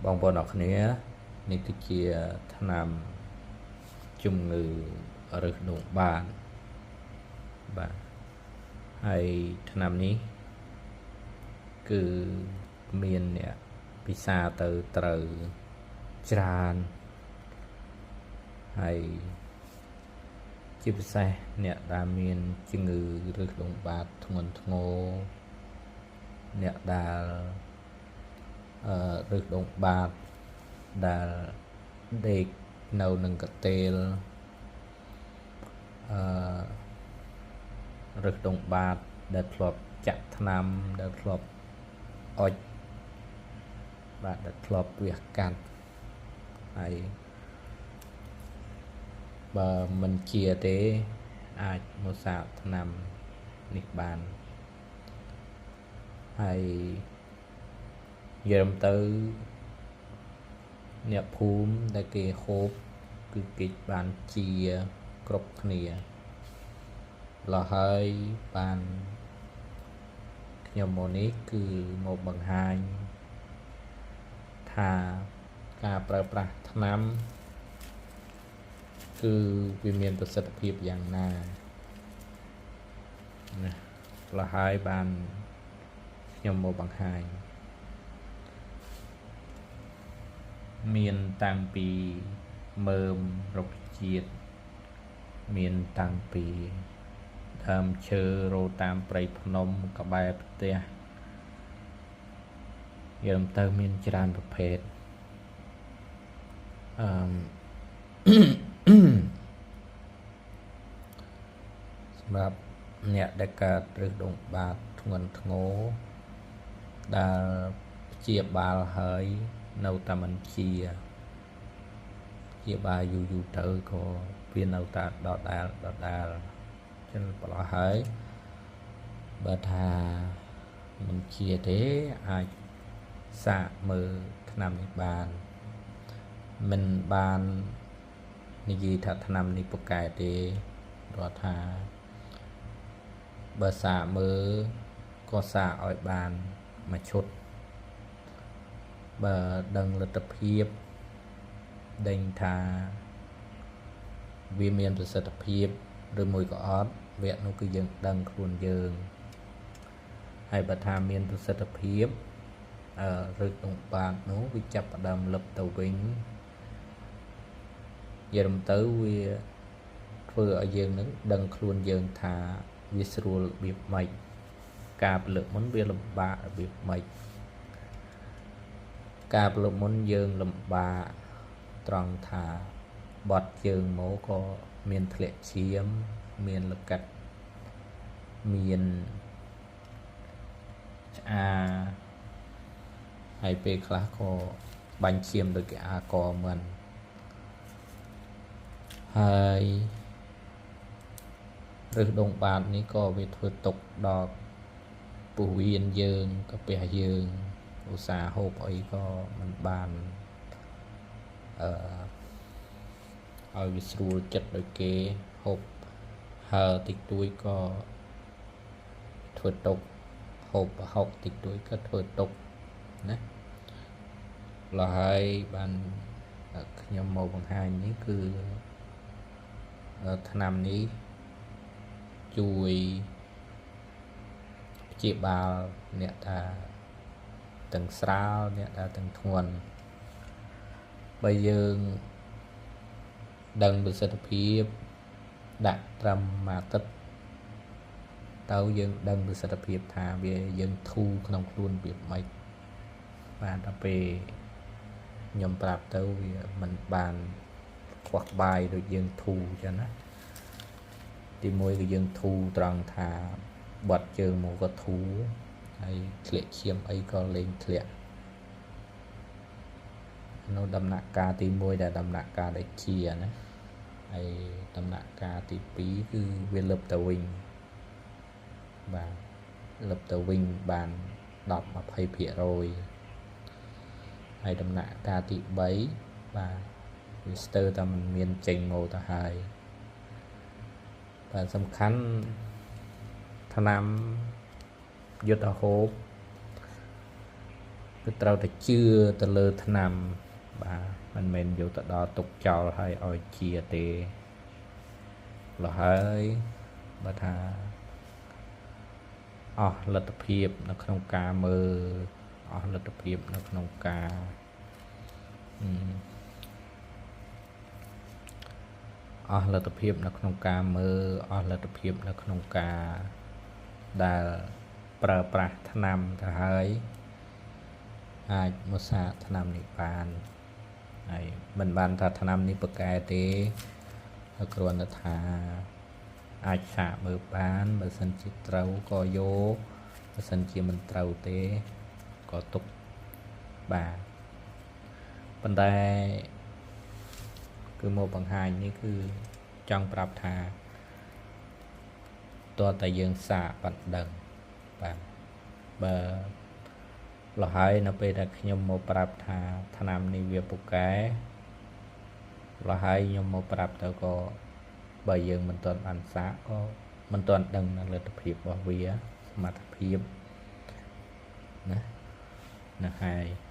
បងប្អូនអរគ្នានេះគឺជាថ្នាំជំងឺឫសដួងបាតបាទហើយថ្នាំនេះគឺមានអ្នកពិសាទៅត្រូវច្រើនហើយជាពិសេសអ្នកដែលមានជំងឺឫសដួងបាតធ្ងន់ធ្ងរអ្នកដែលឫសដួងបាតដែលដេកនៅនឹងកន្ទេលអឺឫសដួងបាតដែលធ្លាប់ចាក់ថ្នាំដែលធ្លាប់អុចបាទដែលធ្លាប់វះកាត់ហើយបើមិនជាទេអាចមកសាកថ្នាំនេះបានហើយយាមទៅអ្នកភូមិដែលគេហូបគឺគេបានជាគ្រប់គ្នាម្ល៉េះហើយបានខ្ញុំមកនេះគឺមកបង្ហាញថាការប្រើប្រាស់ថ្នាំគឺវាមានប្រសិទ្ធភាពយ៉ាងណាណាម្ល៉េះហើយបានខ្ញុំមកបង្ហាញមានតាំងពីមើមរុក្ខជាតិមានតាំងពីដើមឈើរោតាមព្រៃភ្នំក្បែរផ្ទះយើងទៅមានច្រើនប្រភេទអឺសម្រាប់អ្នកដែលកើតឫសដួងបាតធ្ងន់ធ្ងរដែលព្យាបាលហើយនៅតែមិនជាព្យាបាលយូរយូរទៅក៏វានៅតែដដែលចឹងប្រឡោះហើយបើថាមិនជាទេអាចសាកមើលថ្នាំនេះបានមិនបាននិយាយថាថ្នាំនេះពូកែទេព្រោះថាបើសាកមើលក៏សាកឲ្យបានមួយឈុតបើដឹងលទ្ធភាពដេញថាវាមានប្រសិទ្ធភាពឬមួយក៏អត់វគ្គនោះគឺយើងដឹងខ្លួនយើងហើយបើថាមានប្រសិទ្ធភាពឬដួងបាតនោះវាចាប់ផ្ដើមលឹបទៅវិញយារំទៅវាធ្វើឲ្យយើងនឹងដឹងខ្លួនយើងថាវាស្រួលរបៀបម៉េចការផលិតមុនវាលំបាករបៀបម៉េចការផលិតមុនយើងលំបាកត្រង់ថាបត់ជើងមកក៏មានធ្លាក់ឈាមមានលកាត់មានឆ្អាហើយពេលខ្លះក៏បាញ់ឈាមដោយគេអាកមិនហើយឫសដួងបាតនេះក៏វាធ្វើទុកដល់ពោះវៀនយើងកាពះយើងឧស្សាហ៍ហូបអីក៏មិនបានឲ្យវាស្រួលចិត្តដូចគេហូបហើតិចតួចក៏ធ្វើទុកហូបប្រហុកតិចតួចក៏ធ្វើទុកណាម្ល៉េះហើយបានខ្ញុំមកបង្ហាញនេះគឺថ្នាំនេះជួយព្យាបាលអ្នកថាទាំងស្រាលអ្នកថាទាំងធ្ងន់បើយើងដឹងប្រសិទ្ធភាពដាក់ត្រឹមមួយអាទិត្យទៅយើងដឹងប្រសិទ្ធភាពថាវាយើងធូរក្នុងខ្លួនវាមិនបានដល់ពេលខ្ញុំប្រាប់ទៅវាមិនបានខ្វះក្បាយដូចយើងធូរចឹងណាទីមួយគឺយើងធូរត្រង់ថាបត់ជើងមកក៏ធូរហើយធ្លាក់ឈាមអីក៏លែងធ្លាក់នៅដំណាក់កាលទី1ដែលដំណាក់កាលដែលជាណាហើយដំណាក់កាលទី2គឺវាលឹបទៅវិញបាទលឹបទៅវិញបាន10 20%ហើយដំណាក់កាលទី3បាទវាស្ទើរតែមិនមានចេញមកទៅហើយបាទសំខាន់ថ្នាំយុទ្ធហូប គឺត្រូវតែជឿទៅលើថ្នាំ បាទ មិនមែនយកទៅដល់ទុកចោលហើយឲ្យជាទេលហើយ។ បើថាអស់លទ្ធភាពនៅក្នុងការមើល អស់លទ្ធភាពនៅក្នុងការអស់លទ្ធភាពនៅក្នុងការមើល អស់លទ្ធភាពនៅក្នុងការដែលប្រើប្រាស់ថ្នាំទៅហើយ អាចមកសាកថ្នាំនេះបានហើយ។ មិនបានថាថ្នាំនេះប្រកែទេ គ្រាន់តែថាអាចសាកមើលបាន បើសិនជាត្រូវក៏យក បើសិនជាមិនត្រូវទេក៏ទុក បាទ។ ប៉ុន្តែគឺមកបង្ហាញនេះ គឺចង់ប្រាប់ថាតើតែយើងសាកបាត់ដឹង បាទ។ បើលហើយនៅពេលដែលខ្ញុំមកប្រាប់ថាថ្នាំនេះវាពូកែលហើយ ខ្ញុំមកប្រាប់ទៅក៏បើយើងមិនទាន់បានសាក ក៏មិនទាន់ដឹងនៅលទ្ធភាពរបស់វា សមត្ថភាពណាណាហើយ។